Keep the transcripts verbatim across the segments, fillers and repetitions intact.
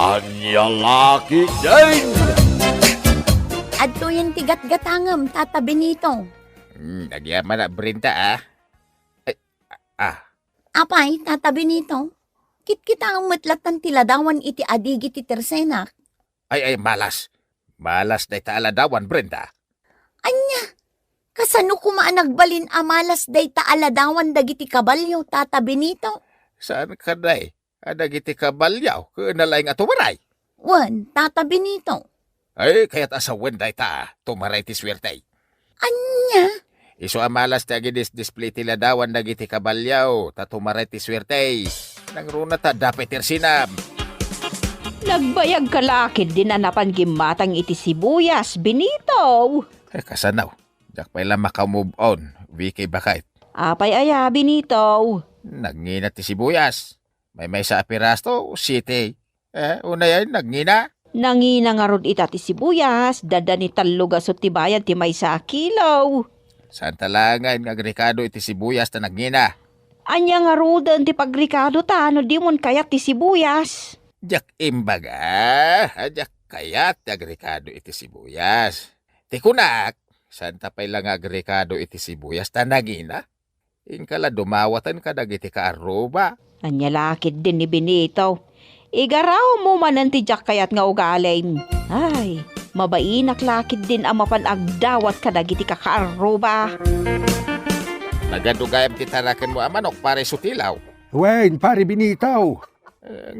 Ania la ketdin? Adtoyen ti gatgatangem, Tata Benito. Hmm, agyaman a, Brenda, ah. Ay, ah. Apay, Tata Benito, kitkitaem met lattan ti ladawan iti adigi ti tersenak. Ay, ay, malas. Malas dayta a ladawan, Brenda. Ania? Kasano koma a nagbalin a malas dayta a ladawan dagiti kabalio, Tata Benito? Saan kadi a dagiti kabalio ket nalaing a tumaray? Wen, Tata Benito. Ay, kayat a sawen dayta, tumaray ti suerte. Ania? Isu a malas ti agidisdisplay ti ladawan dagiti kabalio, ta tumaray ti suerte. Nangruna ta adda pay ti arsinam. Nagbayagka la ketdin a napan gimmatang iti sibuyas, Benito. Eh, kasano? Diak pay la maka-move on, Vicky, baket. Apay aya, Benito? Nagngina ti sibuyas. Maymaysa a piraso, siti. Eh, unay ay nagngina? Nangina ngarud ita ti sibuyas, dada ni tallo gasut ti bayad ti maysa a kilo. Saan ta laengen nga agrikado iti sibuyas ta nagngina? Ania ngaruden ti pagrikado ta no dimon kayat ti sibuyas? Diak imbaga, a diak kayat ti agrikado iti sibuyas. Ti kunak, saan ta pay la nga agrikado iti sibuyas ta nangina? Inka la dumawaten kadagiti kaarruba. Ania la ketdin ni Benito? Igarawmo manen ti diak kayat nga ugalim. Ay, mabainak la ketdin a mapan agdawat kadagiti kakaarruba. Nagadu gayam ti tarakenmo a manok, Pare Sutilaw. Wen, Pare Benito. Eh,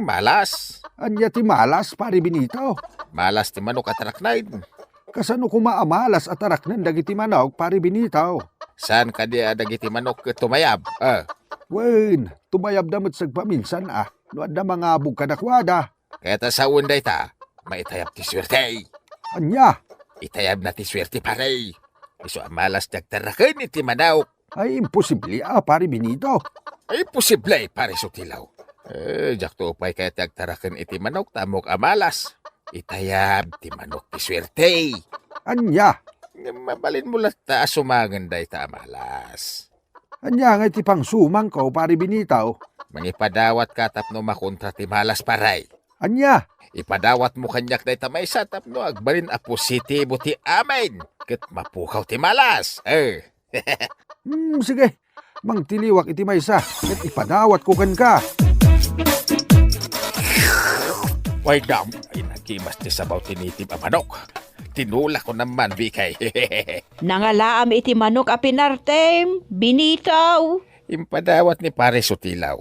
malas. Ania ti malas, Pare Benito? Malas ti manok a taraknen. Kasano koma a malas a taraknen dagiti manok, Pare Benito? Saan kadi a dagiti manok ket tumayab? Ah. Wen, tumayabda met sagpaminsan a, no adda mangabog kadakuada. Kayat a sawen dayta, maitayab ti suerte. Ania? Itayabna ti suerte, pare. Isu a malas ti agtaraken iti manok. Ay, imposible a, Pare Benito. Ay, imposible, Pare Sutilaw. Eh, diakto pay kayat ti agtaraken iti manok ta ammok a malas. Itayab ti manok ti suerte. Ania? Mabalinmo latta a sumangen dayta a malas. Ania ngay ti pangsumangko, Pare Benito? Mangipadawatka tapno makontra ti malas, pare. Ania? Ipadawatmo kaniak dayta maysa tapno agbalin a positibo ti amin ket mapukaw ti malas. Eh. Hmm, sige. Mangtiliwak iti maysa ket ipadawatko kenka. Way dam, ay nagimas ti sabaw ti native a manok. Tinulak ko naman, Bikay. Nangalaam iti manok a pinartem, Benito. Impadawat ni Pare Sutilaw.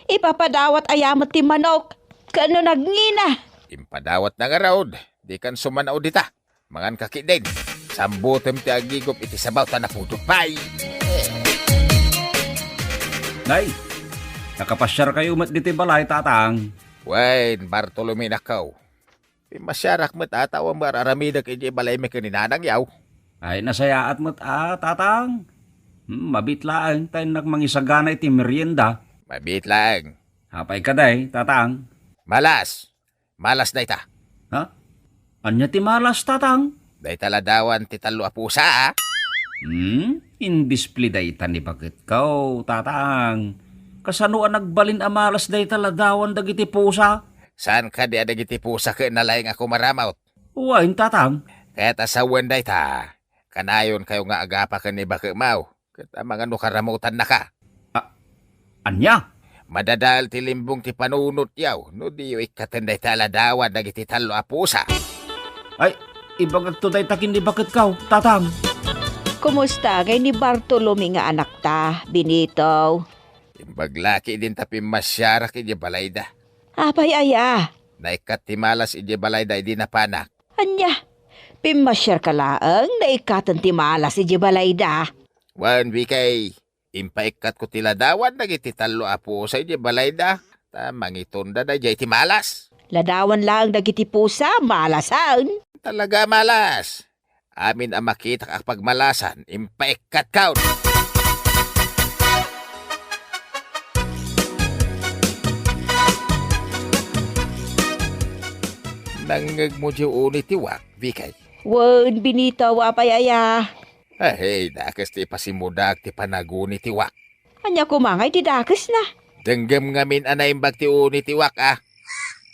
Ipapadawat aya met ti manok, ken no nagngina? Impadawat na ngarud, dikan sumanaw dita. Mangan ka ketdin. Sambutem ti agigop iti sabaw ta napudot pay. Nay, nakapasiarkayo met ditoy balay, Tatang? Wen, Bartolome, nakaw. Pimmasiarak met a ta awan met ar-aramidek idiay balaymi ken ni Nanang, yaw. Ay, nasayaat met a, Tatang. Hmm, mabiit laeng ta innak mangisagana iti merienda. Mabiit laeng. Apay kadi, Tatang? Malas. Malas dayta. Ha? Ania ti malas, Tatang? Dayta ladawan ti tallo a pusa, a. Hmm? Indisplay dayta ni baketko, Tatang. Kasano a nagbalin a malas dayta ladawan dagiti pusa? Saan kadi a dagiti pusa ket nalaing a kumaramut? Wen, Tatang. Ket a sawen dayta, kanayonkayo nga agapaken ni baketmo, ket amangan no karamutannaka. A-, ania? Madadael ti limbong ti panunotyo no diyo ikkaten dayta a ladawan dagiti tallo a pusa. Ay, ibagakto dayta ken ni baketko, Tatang. Kumusta ngay ni Bartolome nga anakta, Benito? Imbag la ketdin ta pimmasiarak idiay balayda. Apay aya? Naikkat ti malas idiay balayda idi napanak. Ania? Pimmasiarka laeng, naikkaten ti malas idiay balayda? Wen, Bikay, impaikkatko ti ladawan dagiti tallo a pusa idiay balayda, ta mangitunda daydiay ti malas. Ladawan laeng dagiti pusa, malasen. Talaga a malas. Amin a makitak a pagmalasan, impaikkatkon. Nangngegmo diay uni ti wak, Bikay? Wen, Benito, apay aya? Ay, dakes ti ipasimudak ti panaguni ti wak. Ania koma ngay ti dakesna? Denggem ngamin a naimbag ti uni ti wak, a.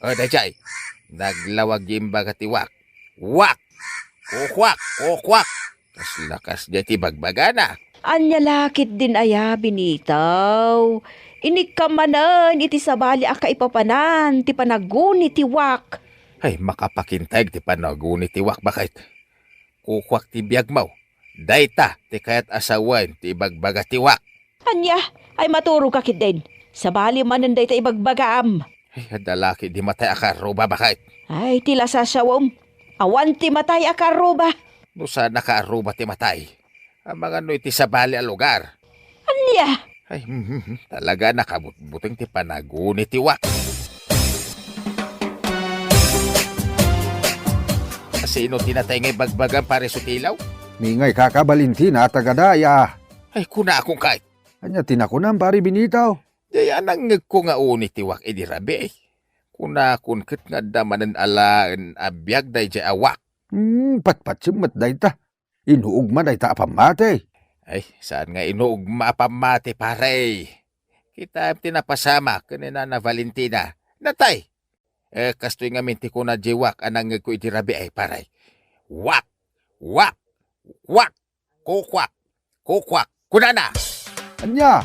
O, daydiay. Naglawag ti imbaga ti wak. Wak! Kukwak! Kukwak! Kasla kasdiay ti bagbagana. Ania la ketdin aya, Benitaw? Inikkam manen iti sabali a kaipapanan ti panaguni ti wak. Ay, makapakintayek ti panaguni ti wak, baket. Kukwak ti biagmo. Dayta ti kayat a sawen ti ibagbaga ti wak. Ania? Ay, maturogka ketdin. Sabali manen dayta ibagbagam. Ay, adda la ketdi matay a kaarruba, baket. Ay, ti lasasawem. Awan ti matay a kaarruba. No saan a kaarruba ti matay, amangan no iti sabali a lugar. Ania? Ay, mhm, talaga nakabutbuteng ti panaguni ti wak. Sino ti natay nga ibagbagam, Pare Sutilaw? Mingay kaka Valentina, taga daya. Ay, kunakon kay. Ania ti nakunam, Pare Benitaw? Dayta nangngegko nga uni ti wak idi rabii. Kunakon ket nga adda manen alaen a biag daydiay a wak. Hmm, patpatsem met dayta. Inuogma dayta a pammati. Ay, saan nga inuogma a pammati, pare? Kitaem ti napasamak ken ni Nana Valentina. Natay! Eh, kastoy ngamin ti kuna diay wak a nangngegko idi rabii, pare. Wak! Wak! Wak! Kukwak! Kukwak! Kunana! Ania?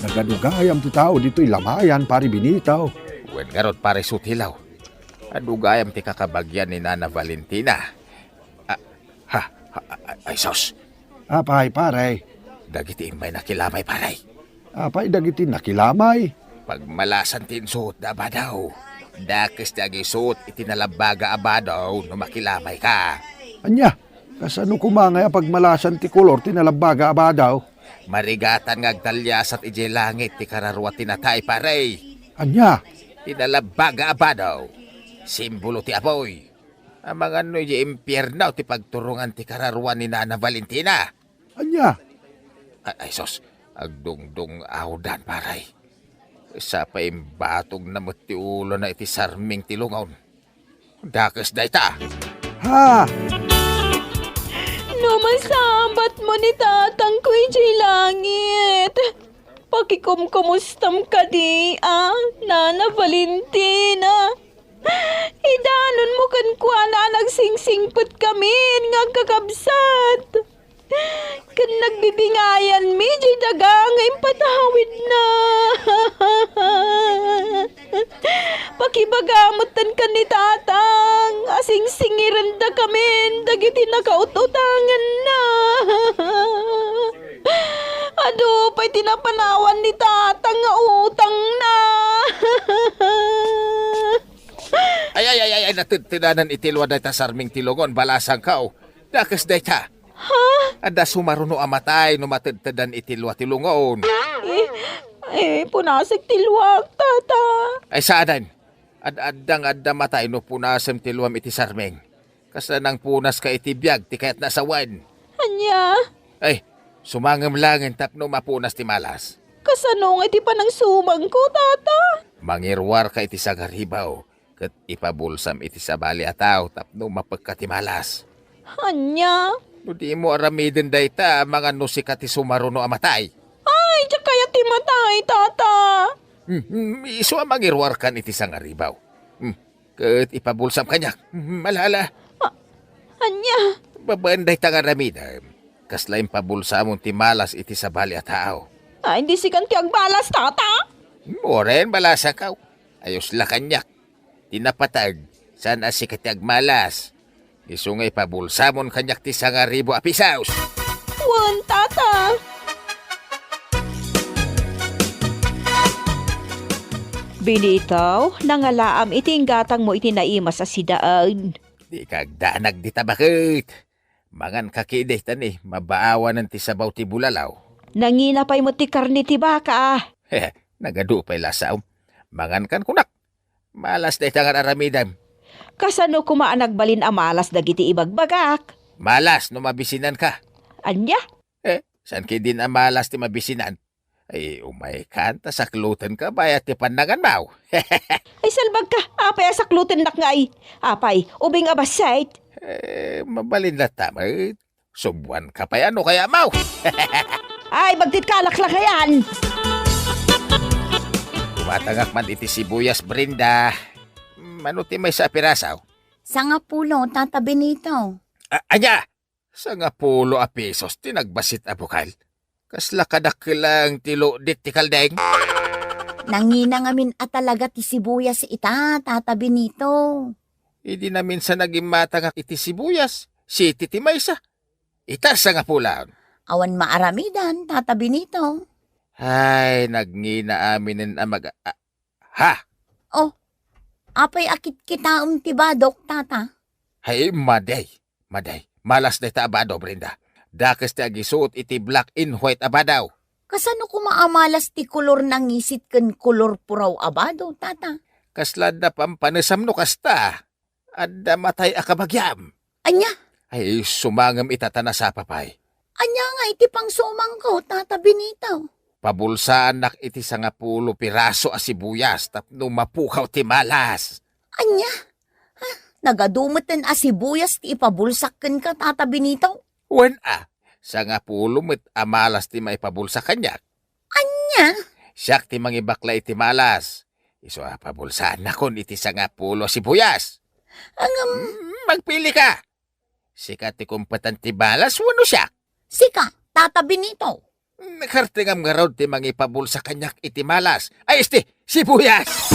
Nagadugayam ti tao ditoy Lamayan, Pare Benitaw. Wen ngarud, Pare Sutilaw. Adugayam ti kakabagian ni Nana Valentina. Ah, ha, ha, ay, sus. Apay, pare? Dagiti immay nakilamay, pare. Apay dagiti nakilamay? Pagmalasan ti insuot da a badaw. Dakes ti agisuot iti nalabbaga a badaw no makilamay ka. Ania? Kasano koma ngay a pagmalasan ti kolor ti nalabbaga a badaw? Marigatan nga agdaliasat idiay langit ti kararua ti natay, pare. Ania? Ti nalabbaga a badaw. Simbolo ti apoy. Amangan no idiay impierno ti pagturongan ti kararua ni Nana Valentina. Ania? A-, ay, sus, agdungdung-awdan, pare. Sapay imbatogna met ti ulona iti sarming ti lungon. Dakes dayta. Ha? No masabatmo ni tatangko idiay langit, pakikumkumustam kadi a, Nana Valentina. Idanonmo kenkuana a nagsingsingpetkamin nga agkakabsat. Ken nagbibingayanmi diay daga nga impatawidna. Pakibaga metten ken ni Tatang a singsingirendakamin dagiti nakaut-utangenna. Adu pay ti napanawan ni Tatang nga utangna. Ay, ay, ay, ay, ay, natedtedanan iti lua dayta sarming ti lungon, balasangko. Dakes dayta. Ha? Adda sumaruno a matay no matedtedan iti lua ti lungon. Eh, eh, punasek ti luak, tata. Ay, saanen. Ad-adda nga adda matay no punasem ti luam iti sarming. Kasla nangpunaska iti biag ti kayatna a sawen. Ania? Ay, sumangem laengen tapno mapunas ti malas. Kasano nga iti panangsumangko, tata? Mangiruarka iti sangaribaw, ket ipabulsam iti sabali a tao tapno mapekka ti malas. Ania? No dimo aramiden dayta, amangan no sika ti sumaruno a matay. Ay, diak kayat ti matay, tata. Hmm, hmm, isu a mangiruarkan iti sangaribaw. Hmm, ket ipabulsam kaniak. Hmm, ala, ala. A-, ania? Babaen dayta nga aramidem, kasla impabulsamon ti malas iti sabali a tao. Ay, di sikan ti agbalas, tata? Uray, balasangko. Ayos la kaniak. Ti napateg, saan a sika ti agmalas. Isu nga ipabulsamon kaniak ti sangaribu a pisos. Wen, tata. Benitaw, nangalaam iti inggatangmo iti naimas a sidaen. Dika agdanag dita, baket. Manganka ketdi ta ni mabaawanen ti sabaw ti bulalaw. Nangina pay met ti karne ti baka. Nagadu pay lasaom. Mangankan kunak. Malas dayta nga aramidem. Kasano koma a nagbalin a malas dagiti ibagbagak? Malas no mabisinanka. Ania? Eh, saan ketdin a malas ti mabisinan? Ay, umaykan, ta saklutenka bayat ti pannanganmo. Ay, salbagka, apay a saklutennak ngay? Apay, ubing a bassit? Eh, mabalin latta met. Subuanka pay a no kayatmo. Ay, bagtit ka, laklakayan! Matangak man iti sibuyas, Brenda. Mano ti maysa a piraso? Sangapulo, Tata Benito. A-, ania? Sangapulo a pisos ti nagbasit a bukal? Kasla kadakkel lang ti lukdit ti kaldeng? Nangina ngamin a talaga ti sibuyas ita, Tata Benito. Idi naminsan a gimmatangak iti sibuyas, siti ti maysa. Ita, sangapulo. Awan maaramidan, Tata Benito. Ay, nagngina aminen a mag-, a-, ha? Oh, apay a kitkitaem ti badok, Tata? Ay, madi, madi. Malas dayta a bado, Brenda. Dakes ti agisuot iti black and white a bado. Kasano koma a malas ti kolor nangisit ken kolor puraw a bado, Tata? Kasla adda pampanesam no kasta. Adda matay a kabagiam. Ania? Ay, sumangem ita ta nasapa pay. Ania nga iti pangsumangko, Tata Benito? Pabulsaannak iti sangapulo piraso a sibuyas tapno mapukaw ti malas. Ania? Ha? Nagadu metten a sibuyas ti ipabulsak kenka, Tata Benito? Wen a, sangapulo met a malas ti maipabulsak kaniak. Ania? Siak ti mangibakla iti malas. Isu a pabulsaannakon iti sangapulo a sibuyas. Ngem, mm, magpili ka. Sika ti kumpetan ti malas wenno siak? Sika, Tata Benito. Nakartengam ngarud ti mangipabulsa kaniak iti malas. Ay, esti, sibuyas!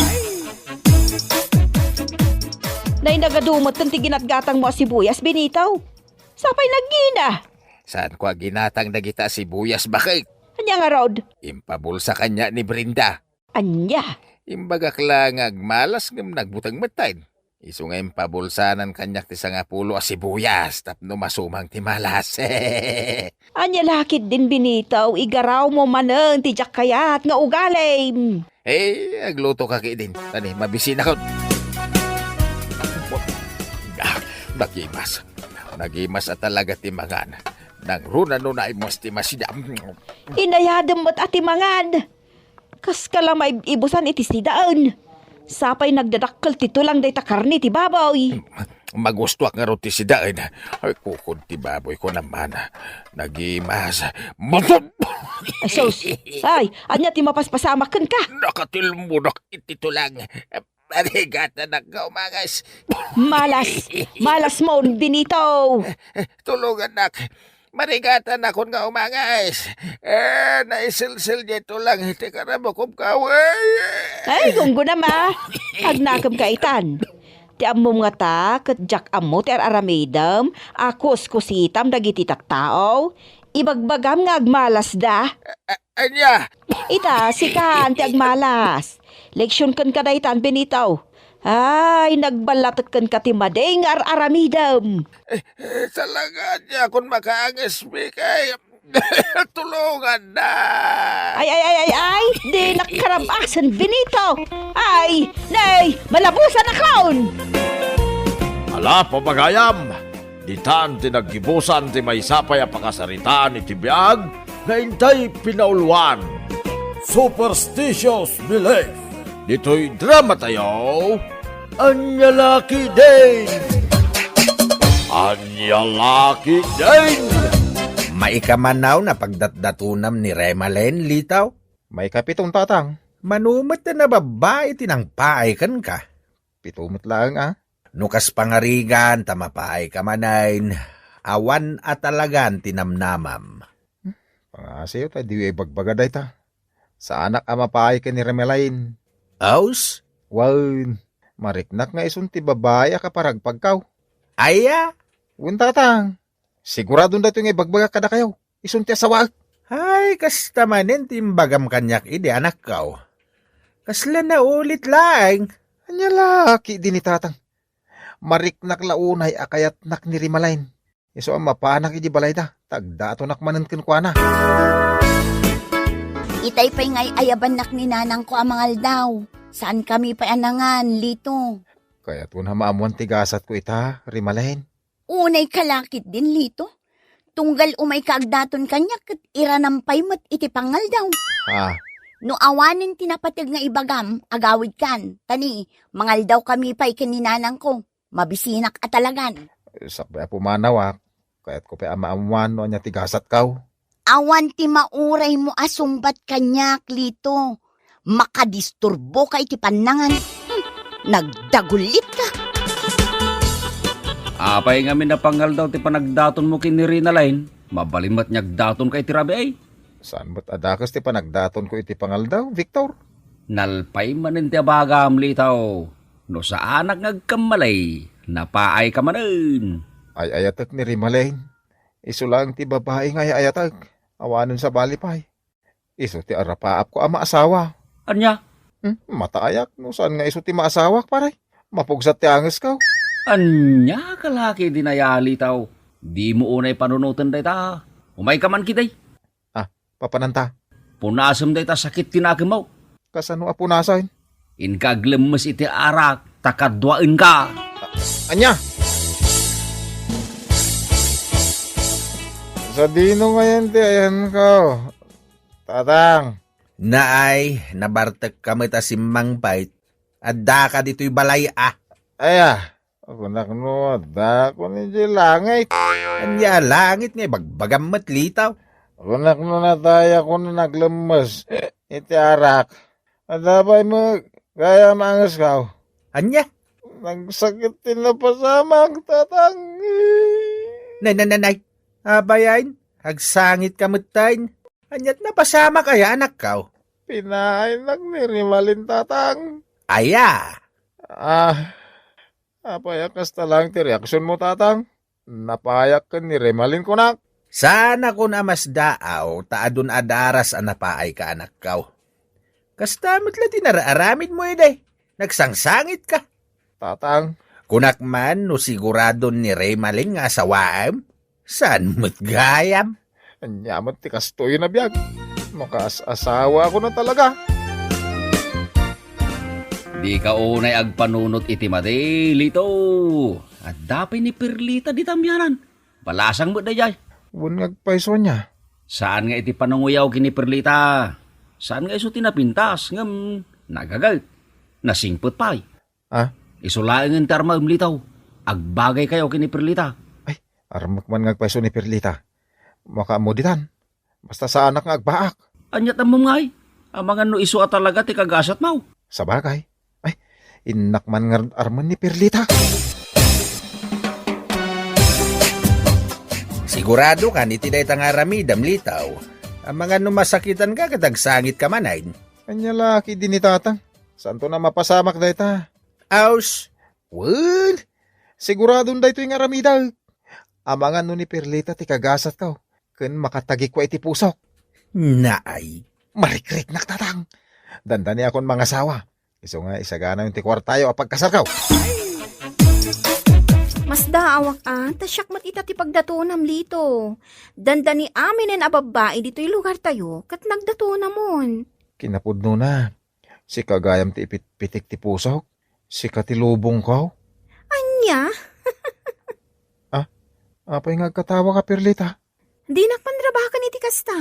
Nay, nagadu metten ti ginatgatangmo a sibuyas, Benito. Sapay nagngina. Saanko a ginatang dagita a sibuyas, baket? Ania ngarud? Impabulsa kaniak ni Brenda. Ania? Imbagak la nga agmalas ngem nagbuteng metten. Isu nga impabulsanan kaniak ti sangapulo a sibuyas tapno masumang ti malas. Ania la ketdin, Benito, igarawmo manen ti diak kayat nga ugalim. Eh, agluto ka ketdin. Tani, mabisinakon. Ah, nagimas. Nagimas a talaga ti mangan. Nangruna no naimas ti masida. Inayadem met a ti mangan. Kaska la maib-ibusan iti sidaen. Sapay nagdadakkel ti tulang dayta karne ti baboy. Magustoak ngarud ti sidaen. Ay, kukod ti baboy ko naman. Nagimas. Ay, sus! Ay, ania ti mapaspasamak kenka? Nakatilmudak iti tulang. Marigatanak nga umanges. Malas! Malasmon, Benito! Tulongannak. Marigatanakon nga umanges. Eh, naisilsil diay tulang iti karabukom kawen. Ay, gunggonam a. Agnakem ka itan. Ti ammom ngata, ket diak ammo ti ar-aramidem a kuskusitam dagiti tattao. Ibagbagam nga agmalasda. A-, ania? Ita, sikan ti agmalas. Leksion kenka daytan, Benito. Ay, nagballatek kenka ti madi nga ar-aramidem. Eh, eh, talaga, diakon makaanges, Bikay. Tulongannak. Ay, ay, ay, ay, ay, dinak karabasen, Benito. Ay, nay, malabusanakon. Ala, pabagayam, ditan ti naggibusan ti maysa pay a pakasaritaan iti biag nga intay pinauluan. Superstitious belief. Ditoy drama tayo, Ania la ketdin? Ania la ketdin? Maikamanaw na pagdatdatonam ni Remaline, Lito? Maikapiton, Tatang. Mano met a nababbai ti nangpaay kenka? Pito met laeng a. No kas pangarigan ta mapaay ka manen, awan a talagan ti namnamam. Pangasiyo ta, di ibagbaga dayta. Saanak a mapaay ken ni Remelain. Aus? Wen, mariknak nga isun ti babai a kaparagpagkaw. Aya? Wen, Tatang. Siguradon daytoy nga ibagbagak kadakayo. Isun ti asawaek. Ay, kasta manen ti imbagam kaniak idi, anakko. Kasla naulit laeng. Ania la ketdi ni Tatang? Mariknak la unay a kayatnak ni Rimalain. Isu a mapanak idi balayda, ta agdatonak manen kenkuana. Itay pay nga ay-ayabannak ni nanangko a mangaldaw. Saankami pay a nangan, Lito. Kayatko a maammuan ti gasatko ita, Rimalain. Unay ka la ketdin, Lito. Tunggal umay ka agdaton kaniak ket iranam pay met iti pangaldaw. Ah. No awanen ti napateg nga ibagam, agawidkan. Tani, mangaldawkami pay ken ni nanangko. Mabisinak a talagan. Sakbay a pumanawak, kayatko pay a maammuan no ania ti gasatko. Awan ti mauraymo a sungbat kaniak, Lito. makadisturboka iti pannangan. Hmm, nagdagulitka. Apay ngamin a pangaldaw ti panagdatonmo ken ni Rinalin? Mabalin met nga agdatonka iti rabii. Saan met a dakes ti panagdatonko iti pangaldaw, Victor? Nalpay manen ti abagam, Litaw. No saanak nga agkammalay, napaayka manen. Ay-ayatek ni Rimalin. Isu laeng ti babai nga ay-ayatek. Awanen sabali pay. Isu ti arapaapko a maasawa. Ania? Hmm, mataayak no saan nga isu ti maasawak, pare. Mapugsat ti angesko. Ania ka la ketdi, Litaw? Dimo unay panunoten dayta. Umayka man ketdi. Ah, papananta. Punasem dayta sakit ti nakemmo. Kasano a punasen? Inka aglemmes iti arak, ta kaduaenka. Ania? Sadino ngayen ti ayanko, Tatang? Naay, nabartekka met a simmangpet. Addaka ditoy balay a. Aya, kunak no addakon idiay langit. Ania langit nga ibagbagam met, Litaw? Kunak no natayakon a naglemmes iti arak. Adda pay met gayam angesko. Ania? Nagsakit ti napasamak, Tatang. Nay, nay, nay, nay. Abayan, agsangitka metten. Ania ti napasamak aya, anakko? Pinaaynak ni Rimalin, Tatang. Aya? Ah, apay a kasta laeng ti reaksionmo, Tatang? Napayak ken ni Rimalin kunak. Saanakon a masdaaw ta adun a daras a napaayka, anakko. Kasta met la ti nararamidmo idi. Nagsangsangitka. Tatang. Kunak man no siguradon ni Rimalin nga asawaem? Saan met gayam? Ania met ti kastoy a biag? Makaas-asawaakon a talaga. Dika unay agpanunot iti madi, Lito. Adda pay ni Perlita dita amianan. Balasang met daydiay. Wen nga agpayso ania? Saan nga iti pananguyaw ken ni Perlita. Saan nga isu ti napintas, ngem nagaget. Nasingpet pay. Ah? Isu laengen ti armaem, Lito. Agbagaykayo ken ni Perlita. Ay, armek man nga agpayso ni Perlita. Makaammo ditan. Basta saanak nga agbaak. Ania ti ammom ngay? Amangan no isu a talaga ti kagasatmo. Sabagay. Ay, innak man nga armen ni Perlita. Sigurado kan iti dayta nga aramidem, Lito? Amangan no masakitanka ket agsangitka manen. Ania la ketdi ni Tatang? Saanton a mapasamak dayta? Aws, wen, siguradon daytoy nga aramidek. Amangan no ni Perlita ti kagasatko, ken makatagikua iti pusok. Naay. Marikriknak, Tatang. Dandaniakon mangasawa. Isu nga isaganayon ti kuartayo a pagkasarko. Masdaawak a, ta siak met ita ti pagdatonam, Lito. Dandani aminen a babbai ditoy lugartayo, ket nagdatonamon. Kinapudnona, sika gayam ti ipitpitik ti pusok? Sika ti lubongko? Ania? Ah, apay nga agkatawaka, Perlita? Dinak panrabakan iti kasta.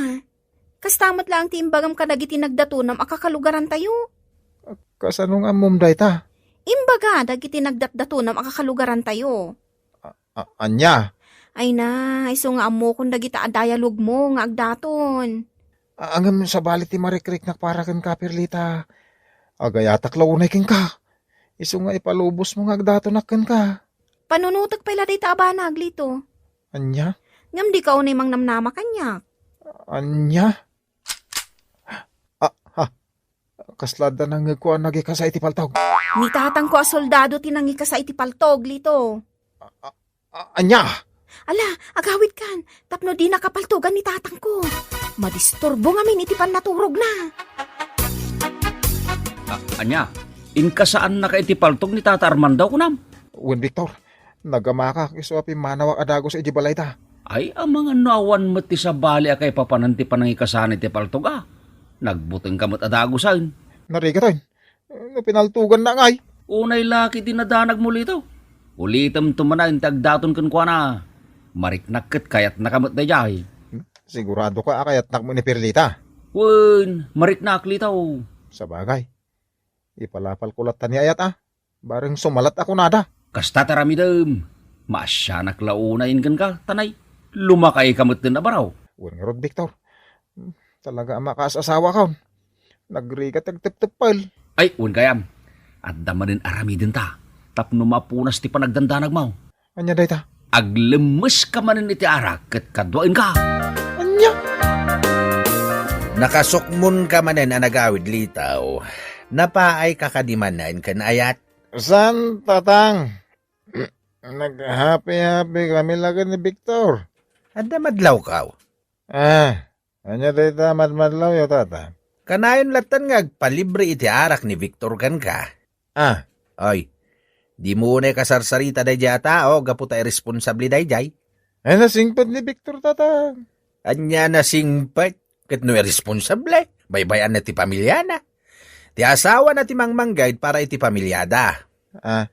Kasta met laeng ti imbagam kadagiti nagdatonam a kakalugarantayo. Kasano nga ammom dayta? Imbaga dagiti nagdatdatonam a kakalugarantayo. A-, ania? Ay na, isu nga ammokon dagita a dialogmo nga agdaton. A-, ngem sabali ti marikriknak para kenka, Perlita. Agayatak la unay kenka. Isu nga ipalubosmo nga agdatonak kenka. Panunotek pay la dayta a banag, Lito. Ania? Ngem dika unay mangnamnama kaniak. Ania? Ah, ha. Kasla adda nangngegko a nangikasa iti paltog. Ni tatangko a soldado ti nangikasa iti paltog, Lito. A-, a-, ania? Ala, agawidkan, tapno dina kapaltogan ni tatangko. Madisturbo ngamin iti pannaturogna. A-, ania? Inkasaannaka iti paltog ni Tata Armando, kunam? Wen, Victor. Nagamakak isu a pimmanawak a dagus idiay balayda. Ay, amangan no awan met ti sabali a kaipapanan ti panangikasana iti paltog a. Nagbutengka met a dagusen. Narigat, ay. No pinaltoganna ngay? Unay la ketdi nadanagmo, Lito. Ulitemto manen ti agdaton kenkuana. Mariknak ket kayatnaka met daydiay. Siguradoka a kayatnak met ni Perlita? Wen, mariknak, Lito. Sabagay. Ipalapalko latta ni ayat a. Bareng sumalat a kunada. Kasta ti aramidem. Maasianak la unay kenka, ta nay, lumakayka metten a baro. Wen ngarud, Victor. Hmm, talaga a makaas-asawakon. Nagrigat ti agtepteppel. Ay, wen gayam. Adda manen aramidenta tapno mapunas ti panagdandanagmo. Ania dayta? Aglemmeska manen iti arak ket kaduaenka. Ania? Nakasukmonka manen a nagawid, Litaw. Napaayka kadi manen ken ayat? Saan, Tatang. Naghapi-hapi kami la ken ni Victor. Adda madlawkaw? Ah, ania dayta madmadlawyo, Tatang? Kanayon lattan nga agpalibre iti arak ni Victor kenka. Ah. Oy, dimo unay kasarsarita daydiay a tao gapu ta irresponsable daydiay. Ay, nasingpet ni Victor, Tatang. Ania nasingpet? Ket no irresponsable, baybay-anna ti pamiliana. Ti asawana ti mangmanggayad para iti pamiliada. Ah.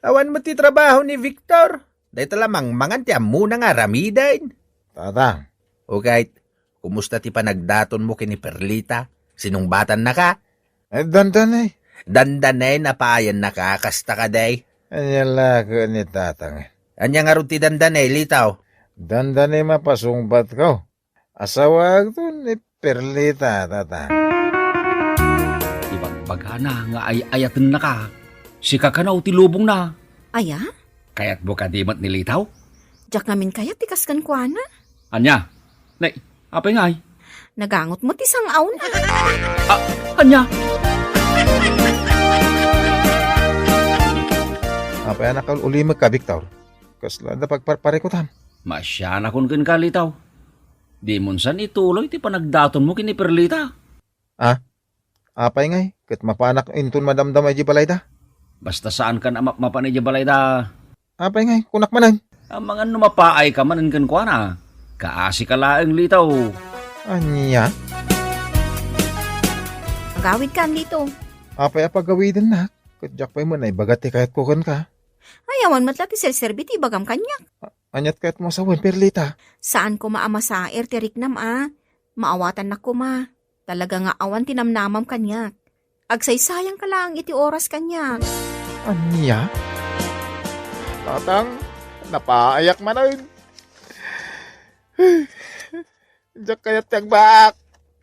Awan met ti trabaho ni Victor. Dayta la mangmangan ti ammona nga aramiden. Tatang. Okay, kumusta ti panagdatonmo ken ni Perlita? Sinungbatannaka? Eh, dandanay. Dandanay, napaayannaka, kasta kadi? Ania la ket ni Tatang. Ania ngarud ti dandanay, Litaw? Dandanay mapasungbatko. Asawaagto ni Perlita, Tatang. Ibagbagana nga ay-ayatennaka. Sika kano ti lubongna. Aya? Kayatmo kadi met ni Litaw? Diak ngamin kayat ti kas kenkuana. Ania? Nay, apay ngay? Nagangot met ti sang-awna. Ah, ania? Apay a nakaul-ulimekka, Victor? Kasla adda pagparparikutam? Masianakon kenka, Litaw. Dimon san ituloy ti panagdatonmo ken ni Perlita. Ah? Apay ngay, ket mapanak inton madamdama idiay balayda? Basta saankan a mapmapan idiay balayda. Apay ngay, kunak manen? Amangan no mapaayka manen kenkuana. Kaasika laeng, Litaw. Ania? Agawidkan, Litaw. Apay a pagawidennak? Ket diak pay met naibaga ti kayatko kenka. Ay, awan met la ti serserbi ti ibagam kaniak. A-, aniat kayatmo a sawen, Perlita? Saan koma a masaer ti riknam a. Maawatannak koma. Talaga nga awan ti namnamam kaniak. Agsaysayangka laeng iti oras kaniak. Ania? Tatang, napaayak manen. Diak kayat ti agbaak.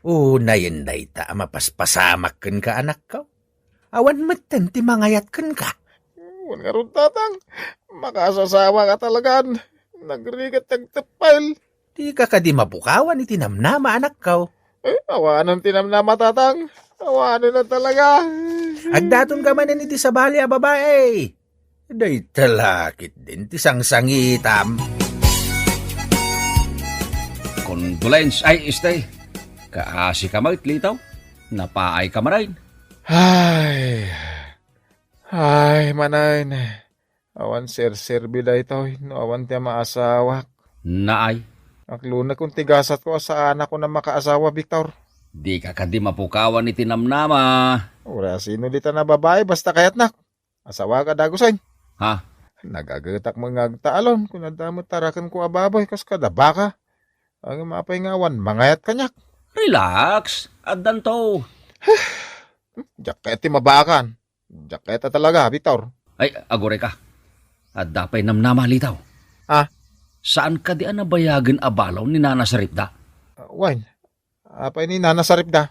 Unayen dayta a mapaspasamak kenka, anakko. Awan metten ti mangayat kenka. Wen ngarud, Tatang, makaasasawa ka talagan. Nagrigat ti agteppel. Dika kadi mapukawan iti namnama, anakko. Eh, awanen ti namnama, Tatang. Awanen na talaga. Agdatonka manen iti sabali a babai. Dayta la ketdin ti sangsangitam. Condolence, ay, este. Kaasika met, Litaw. Napaayka manen. Ay. Ay, manen. Awan serserbi daytoy no awan ti amaasawak. Naay. Aklonekon ti gasatko a saanak a makaasawa, Victor. Dika kadi mapukawan iti namnama. Uray sino ditan a babai, basta kayatnak. Asawaak a dagusen. Ha? Nagagetak met nga agtaalon, kun adda met tarakenko a baboy, kas kada baka. Ngem apay nga awan mangayat kaniak? Relax. Addanto. Diak kayat ti mabaakan. Diak kayat a talaga, Victor. Ay, agurayka. Adda pay namnama, Litaw. Ah? Saan kadi a nabayagen a balaw ni Nana Saripda? Ah, wen. Apay ni Nana Saripda?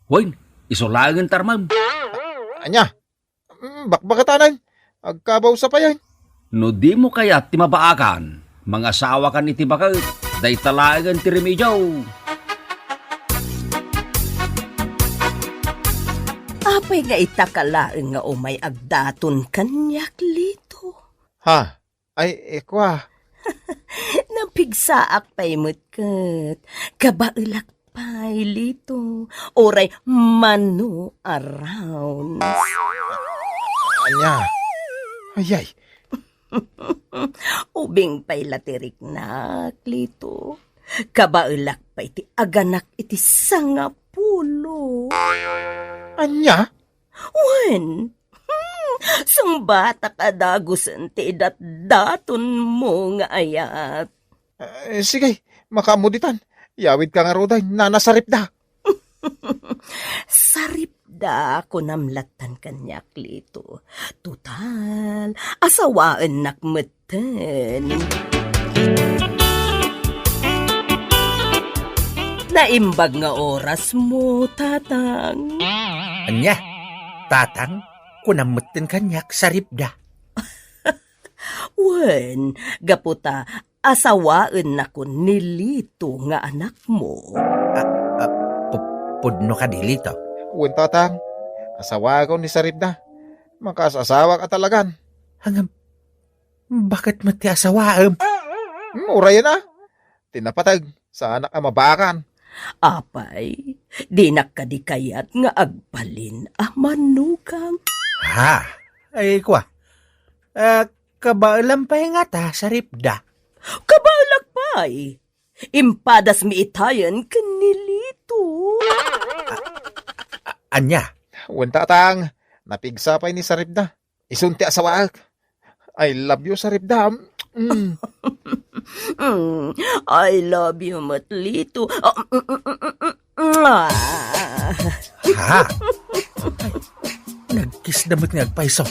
Wen, isu laengen tarmem. Ania? Mm, bakbakatanen. Agkabaw sa payen. No dimo kayat ti mabaakan, mangasawakan iti baket. Dayta laengen ti remedio. Apay nga itaka laeng nga umay agdaton kaniak, Lito? Ha? Ay, ikua. Napigsaak pay met ket kabaelak pay, Lito, uray mano a rounds. Ania? Ayay. Ubing pay la ti riknak, Lito. Kabaelak pay ti aganak iti sangapulo. Ania? Wen, hmm, sungbatak a dagusen ti idatdatonmo nga ayat. Eh, sige, makaammo ditan. Yawidka ngaruden, Nana Saripda. Saripda, kunam lattan kaniak, Lito. Total, asawaennak metten. Naimbag nga orasmo, Tatang. Ania? Tatang? Kunam metten kaniak, Saripda. Wen, gapu ta asawaennakon ni Lito nga anakmo. Ah, ah, pu-, pudno kadi, Lito? Wen, Tatang. Asawaakon ni Saripda. Makaas-asawak a talagan. Ngem, baket met ti asawaem? Hmm, urayen a. Ti napateg, saanak a mabakan. Apay, dinak kadi kayat nga agbalin a manugang. Ha? Ay, kua. Ah, kabaelam pay ngata, Saripda? Kabaelak pay. Impadasmi itayen ken ni Lito. A-, ania? Wen, Tatang, napigsa pay ni Saripda. Isun ti asawaek. I love you, Saripda. Mm. Mm, I love you met, Lito. Ah, mm, mm, mm, mm, mm. Ah. Ha? Nagkisda met nga agpayso.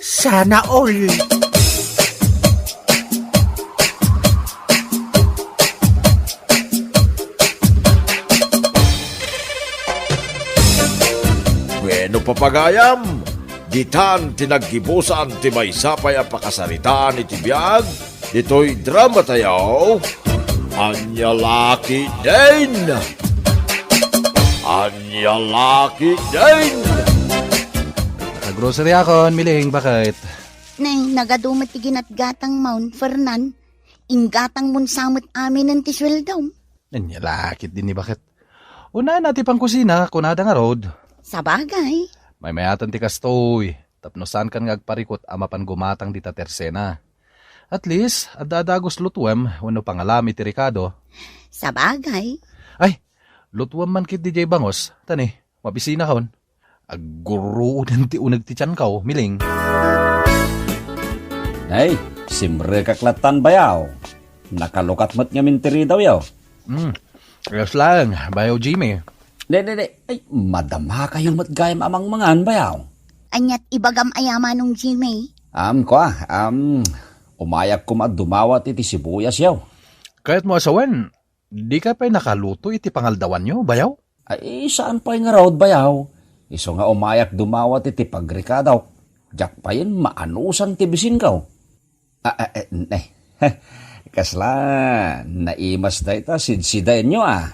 Sana all. Bueno, papagayam, ditan ti naggibusan ti maysa pay a pakasaritaan iti biag ditoy drama tayo. Ania la ketdin? Ania la ketdin? Nakagrocery akon, Miling, baket? Nay, nagadu met ti ginatgatangmon, Fernan. Inggatangmon sa met aminen ti sueldom. Ania la ketdin ni baket? Unana ti pangkusina, kunada ngarud. Sabagay. Maymayatan ti kastoy, tapno saankan nga agparikut a mapan gumatang dita tersena. At least, adda dagus lutuem wenno pangalam iti rekado. Sabagay. Ay, lutuem man ketdi jay bangus, tani, mabisinakon. Agguruoden ti uneg ti tianko, Miling. Nay, simrekak lattan, bayaw. Nakalukat met ngamin ti ridawyo. Hmm. Ayos laeng, Bayaw Jimmy. De, de, de. Ay, madamakayo met gayam a mangmangan, bayaw. Aniat ibagam aya, Manong Jimmy? Am, kua, am, umayak koma dumawat iti sibuyas, yaw. Kayatmo a sawen, dika pay nakaluto iti pangaldawanyo, bayaw? Ay, saan pay ngarud, bayaw. Isu nga umayak dumawat iti pagrekadok. Diak payen maanusan ti bisinko. Ah, ah, eh, eh. Kasla, naimas dayta sidsidaenyo, ah.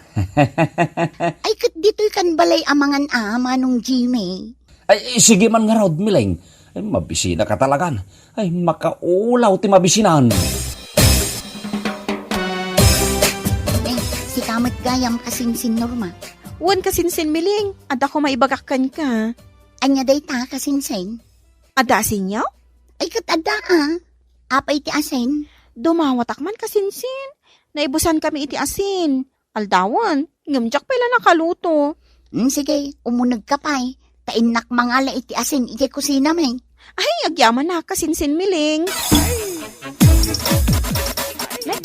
Ay, ket ditoy kan balay a mangan a, Manong Jimmy. Ay, sige man ngarud, Miling. Ay, mabisinaka talagan. Ay, makaulaw ti mabisinan. Eh, sika met gayam, kasinsin Norma. Wen, kasinsin Miling, adda koma ibagak kenka. Ania dayta, kasinsin? Adda asinyo? Ay, ket adda, ah. Apay ti asin? Dumawatak man, kasinsin. Naibusankami iti asin. Aldawen, ngem diak pay la nakaluto. Hmm, sige, umunegka pay. Ta innak mangala iti asin iti kusinami. Ay, agyamanak, kasinsin Miling. Ne,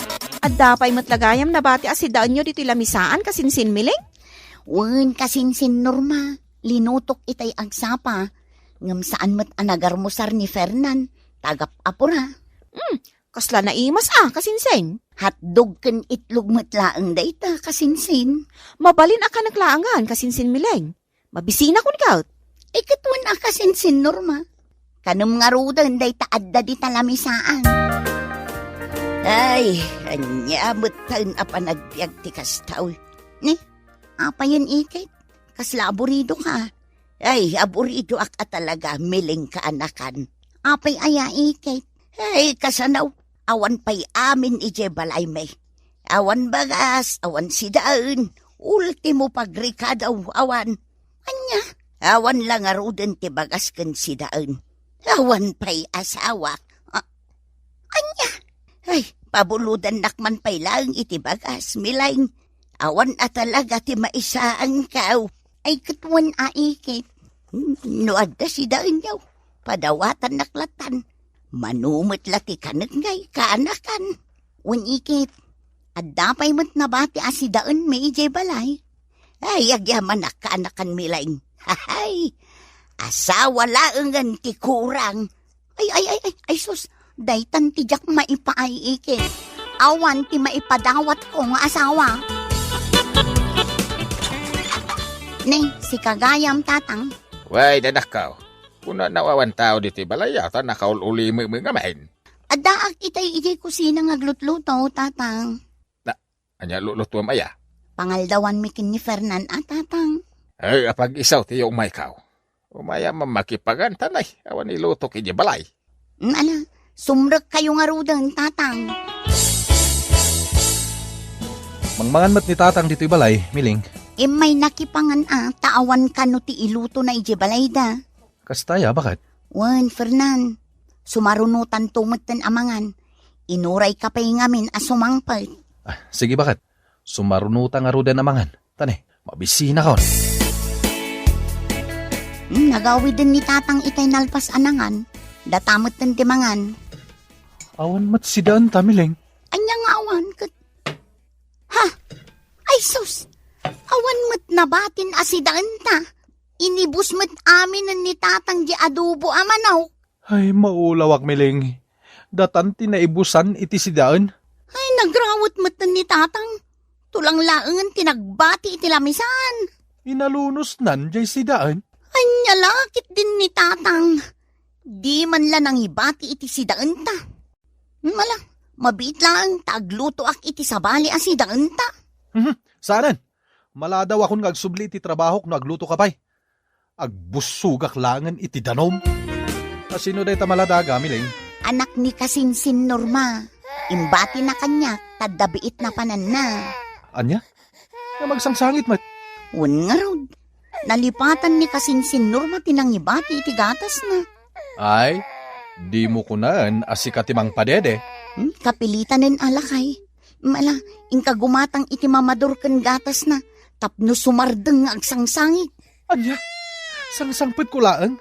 adda pay met la gayam nabati a sidaenyo ditoy lamisaan, kasinsin Miling? Wen, kasinsin Norma, linutok itay agsapa. Ngem saan met a nagarmusar ni Fernan, tagap-apura. Hmm, kasla naimas a, kasinsin? Hotdog ken itlog met laeng dayta, kasinsin. Mabalin a kanek laengen, kasinsin Miling. Mabisinakon ket. Ay, ket wen a, kasinsin Norma. Kanem ngaruden dayta adda dita lamisaan. Ay, ania metten a panagbiag ti kasta, uy. Ni, apayen iket? Kasla aburidoka? Ay, aburidoak a talaga, Miling kaanakan. Apay aya iket? Ay, kasano, awan pay amin idiay balaymi. Awan bagas, awan sidaen, ultimo pagrekado, awan. Ania? Awan la ngaruden ti bagas ken sidaen. Awan pay asawak. A-, ania? Ay, pabulodannak man pay laeng iti bagas, Miling. Awan a talaga ti maisaankaw. Ay, ket wen a iket. No adda sidaenyo, padawatannak latan. Mano met la ti kanek ngay kaanakan. Wen iket, adda pay met nabati a sidaenmi idiay balay. Ay, agyamanak kaanakan, Miling. Hay! Asawa laengen ti kurang. Ay, ay, ay, ay, ay, sus, daytan ti diak maipaay iket. Awan ti maipadawatko nga asawa. Ne, sika gayam, Tatang. Wen, anakko. Kunana, awan tao ditoy balay, ta nakaul-ulimem ngamin. Addaak itay idiay kusina nga aglutluto, Tatang. Na, ania lulutuem aya? Pangaldawanmi ken ni Fernan a, Tatang. Ay, apag-isu ti umayko. Umayam makipangan, ta nay, awan ilutok idiay balay. Mm, ala, sumrekkayo ngaruden, Tatang. Mangmangan met ni Tatang ditoy balay, Miling. Immay nakipangan a, ta awan kano ti ilutona idiay balayda. Kasta aya, baket? Wen, Fernan, sumarunotanto metten a mangan. Inurayka pay ngamin a sumangpet. Ah, sige, baket. Sumarunota ngaruden a mangan. Ta ne, mabisinakon. Hmm, nagawiden ni Tatang itay nalpas a nangan. Data metten ti mangan. Awan met sidaenta, Miling. Ania nga awan ket? Ha? Ay sus! Awan met nabatin a sidaenta. Inibus met aminen ni Tatang diay adobo a manok. Ay, maulawak, Miling. Datan ti naibusan iti sidaen. Ay, nagrawet metten ni Tatang. Tulang laengen ti nagbati iti lamisaan. Inalunosnan diay sidaen? Ania la ketdin ni Tatang? Di man la nangibati iti sidaenta. Mala, mabiit laeng ta aglutoak iti sabali a sidaenta. Mhm, saanen. Maladawakon nga agsubli iti trabahok no aglutoka pay. Agbussogak laengen iti danum. Asino dayta maladaga, Miling? Anak ni kasinsin Norma. Imbatina kaniak, ta adda biit a pananna. Ania? Nga agsangsangit met? Wen ngarud. Nalipatan ni kasinsin Norma ti nangibati iti gatasna. Ay, dimo kunaen a sika ti mangpadede. Hmm, kapilitanen a lakay. Mala, inka gumatang iti mamador ken gatasna, tapno sumardeng nga agsangsangit. Ania? Sangsangpetko laeng?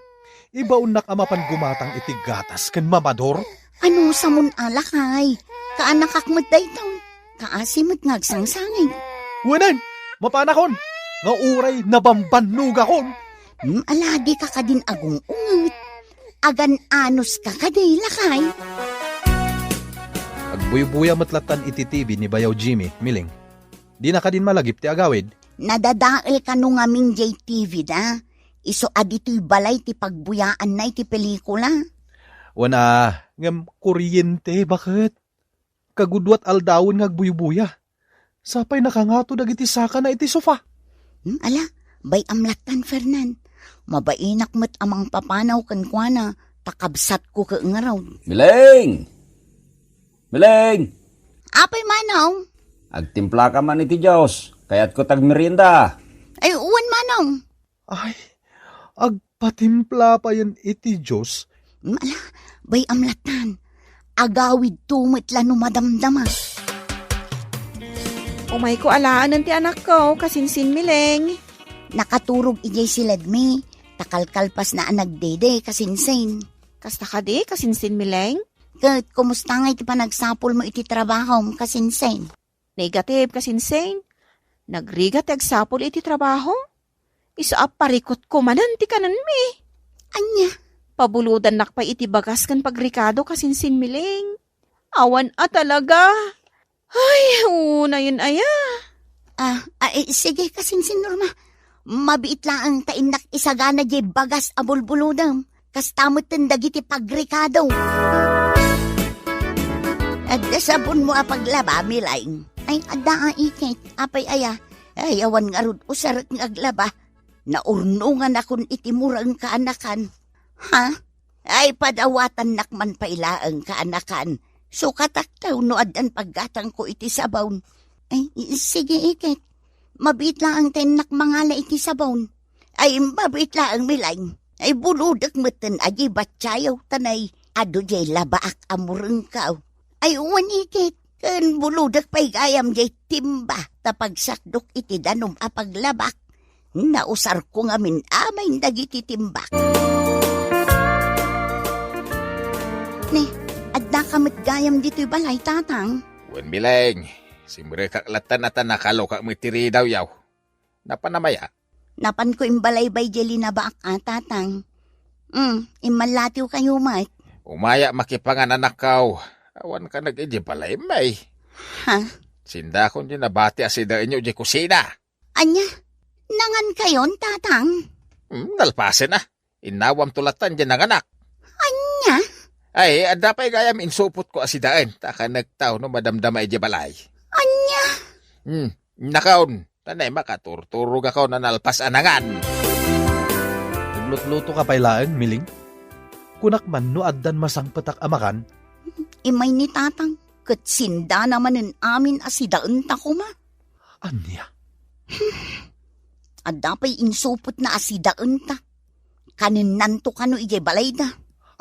Ibaonnak a mapan gumatang iti gatas ken mamador? Ano samon a lakay? Kaanakak met daytoy. Kaasi met nga agsangsangit. Wenen, mapanakon, nga uray nabambannogakon. Hmm, ala, dika kadin agung-unget. Agan-anos ka kadi, lakay. Agbuybuya met lattan iti T V ni Bayaw Jimmy, Miling. Dina kadin malagip ti agawid. Nadadael kano ngamin diay T V da. Isu a ditoy balay ti pagbuyaanna iti pelikula. Wen a, ngem kuryente, baket? Kagudua ti aldawen nga agbuybuya. Sapay nakangato dagiti sakana iti sofa. Hmm, ala, bay-am lattan, Fernan. Mabainak met a mangpapanaw kenkuana, ta kabsatko ket ngarud. Miling! Miling! Apay, Manong? Agtimplaka man iti juice. Kayatko ti agmerienda. Ay, wen, Manong. Ay, agpatimpla payen iti juice. Ala, bay-am lattan. Agawidto met la no madamdama. Umayko alaen ti anakko, kasinsin Miling. Nakaturog idiay siledmi, ta kalkalpasna a nagdede, kasinsin. Kasta kadi, kasinsin Miling? Ket, kumusta ngay ti panagsapulmo iti trabahom, kasinsin? Negative, kasinsin. Nagrigat ti agsapul iti trabaho. Isu a parikutko manen ti kanenmi. Ania? Pabulodannak pay iti bagas ken pagrikado, kasinsin Miling. Awan a talaga. Ay, unayen aya. Ah, ah, eh, sige, kasinsin Norma. Mabiit laeng ta innak isagana diay bagas a bulbulodem. Kasta metten dagiti pagrikado. Adda sabonmo a paglaba, Miling? Ay, adda a iket. Apay aya? Ay, awan ngarud usarek nga aglaba. Naurnonganakon iti mureng kaanakan. Ha? Ay, padawatannak man pay laeng kaanakan. Sukatak taw no addan paggatangko iti sabon. Ay, sige, iket. Mabiit laeng ta innak mangala iti sabon. Ay, mabiit laeng, Miling. Ay, bulodek metten a di batsayo, tanay adu diay labaak a murengko. Ay, wen iket. Ken bulodek pay gayam diay timba ta pagsakdok iti danum a paglabak. Nausarko ngamin amin dagiti timbak. Ne, addaka met gayam ditoy balay, Tatang? Wen, Miling, simrekak lattan a ta nakalokak met ti ridawyo. Napan a maya? Napanko imbalaybay diay linabaak a, Tatang. Mm, immallatiwkayo met. Umaya makipangan, anakko. Awan ka nag-idi balay, may. Ha? Sindakon diay nabati a sidaenyo diay kusina. Ania? Nangankayon, Tatang? Hmm, nalpasen a. Innawamto latta diay nanganak. Ania? Ay, adda pay gayam insupotko a sidaen, ta kanekta no madamdama idiay balay. Ania? Hmm, nakaon, ta nakaturturogakon a nalpas a nangan. Naglutlutoka pay laeng, Miling? Kunak man no addan masangpetak a makan? Immay ni Tatang, ket sindana manen amin a sidaenta koma. Ania? Adda pay insupotna a sidaenta. Kanennanto kano idiay balayda.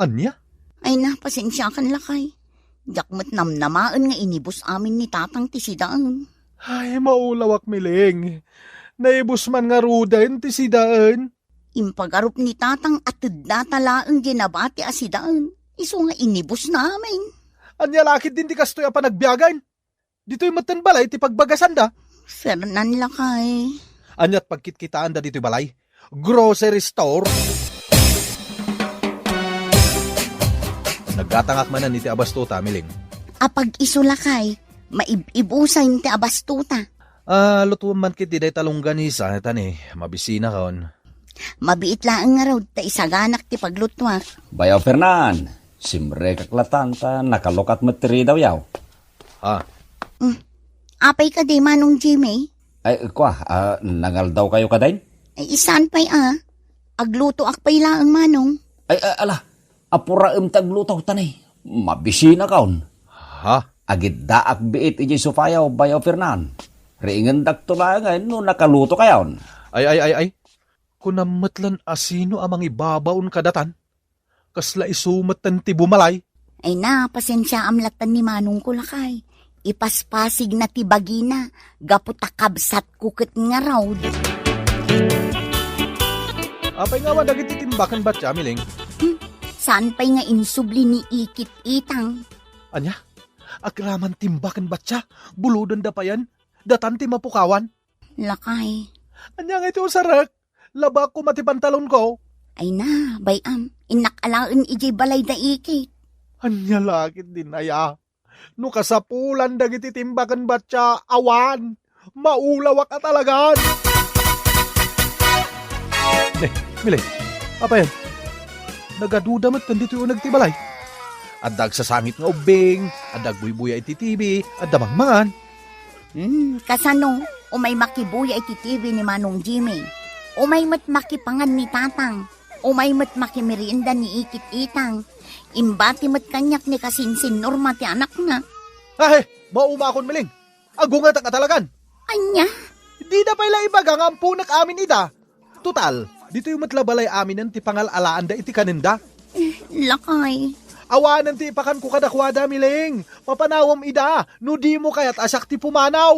Ania? Ay na, pasensiakan, lakay. Diak met namnamaen nga inibus amin ni Tatang ti sidaen. Ay, maulawak, Miling. Naibus man ngaruden ti sidaen. Impagarup ni Tatang a teddata laeng diay nabati a sidaen. Isu nga inibusna amin. Ania la ketdin ti kastoy a panagbiagen? Ditoy metten balay ti pagbagasanda. Fernan, lakay. Aniat pagkitkitaanda ditoy balay? Grocery store? Naggatangak manen iti abastuta, Miling. Apag-isu, lakay, maib-ibusan ti abastuta. Ah, lutuem man ketdi dayta longganisa, tani, mabisinakon. Mabiit laeng ngarud ta isaganak ti paglutuak. Bayaw Fernan, simrekak latan ta nakalukat met ti ridaw, yaw. Ah. Mm. Apay kadi, Manong Jimmy? Ay, kua, ah, nangaldawkayo kadin? Ay, saan pay a? Aglutoak pay laeng, Manong. Ay, ah, ala, apuraem ti agluto, tani. Mabisinakon. Ha? Agiddaak biit idiay sofayo, Bayaw Fernan. Riingandakto laengen no nakalutokayon. Ay, ay, ay, ay. Kunam met lan a sino a mangibabaon kadatan? Kasla isu metten ti bumalay. Ay na, pasensiaam latan ni Manongko, lakay. Ipaspasigna ti bagina, gapu ta kabsatko ket ngarud. Apay nga awan dagiti timba ken batsia, Miling? Hmm, saan pay nga insubli ni Ikit Itang? Ania? Agraman timba ken batsia? Bulodenda payen? Datan ti mapukawan? Lakay. Ania nga iti usarek? Labak koma ti pantalonko. Ay na, bay-am, innak alaen idiay balay da Ikit. Ania la ketdin aya? No kasapulan dagiti timba ken batsia, awan, maulawak a talagan. Ne, Miling, apayen? Nagaduda met ken ditoy uneg ti balay. Adda agsasangit nga ubbing, adda agbuybuya iti T V, adda mangmangan. Hmm, kasano? Umay makibuya iti T V ni Manong Jimmy. Umay met makipangan ni Tatang. Umay met makimerienda ni Ikit Itang. Imbati met kaniak ni kasinsin Norma ti anakna. Ay, maumakon, Miling. Agungetak a talagan. Ania? Dida pay la ibaga nga amponek amin ida. Total, ditoy met la balay aminen ti pangal-alaanda iti kanenda. Eh, lakay. Awanen ti ipakanko kadakuada, Miling. Mapanawem ida no dimo kayat a siak ti pumanaw.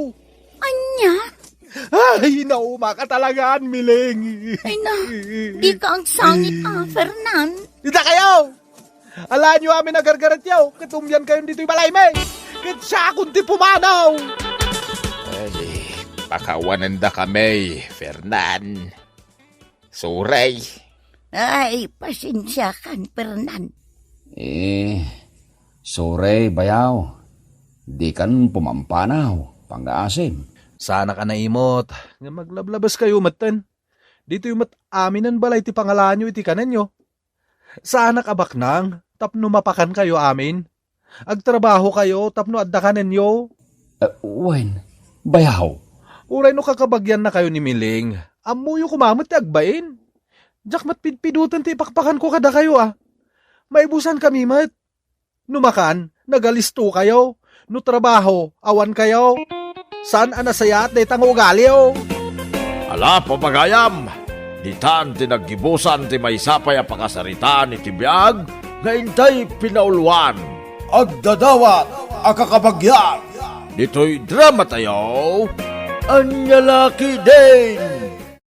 Ania? Ay, naumak a talagaan, Miling. Ay na, dika agsangit a, Fernan. Dakayo! Alaenyo amin a gargaretyo, ket umyankayon ditoy balaymi. Ket siakon ti pumanaw. Ay, pakawanendakami, Fernan. Sorry. Ay, pasensiakan, Fernan. Eh, sorry, bayaw. Dikan pumampanaw, pangngaasim. Saanak a naimot nga maglablabaskayo metten. Ditoy met aminen balay ti pangalaanyo iti kanenyo. Saanak a baknang tapno mapakankayo amin. Agtrabahokayo tapno adda kanenyo. Eh, wen, bayaw. Uray no kakabagiannakayo ni Miling, ammoyo koma met ti agbain. Diak met pidpiduten ti ipakpakanko kadakayo a. Maibusankami met. No makan, nagalistokayo. No trabaho, awankayo. Saan a nasayaat dayta nga ugaliyo. Ala, papagayam! Ditan ti naggibusan ti maysa pay a pakasaritaan iti biag nga intay pinauluan. Agdadawat a kakabagian! Ditoy dramatayo, Ania La Ketdin!